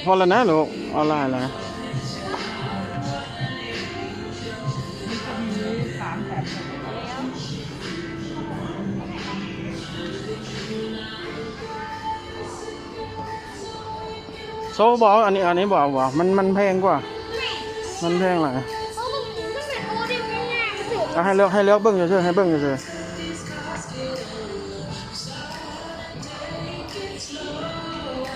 ພໍແລ້ວນະລູກ ເອົາຫຼາຍແລ້ວ. ໂຊບໍ່ເອົາ ອັນນີ້ ອັນນີ້ບໍ່ເອົາບໍ່ ມັນ ມັນແພງກວ່າ ມັນແພງຫຼາຍ. ເອົາໃຫ້ເລືອກ ໃຫ້ເລືອກເບິ່ງຊື່ໆ ໃຫ້ເບິ່ງຊື່ໆ.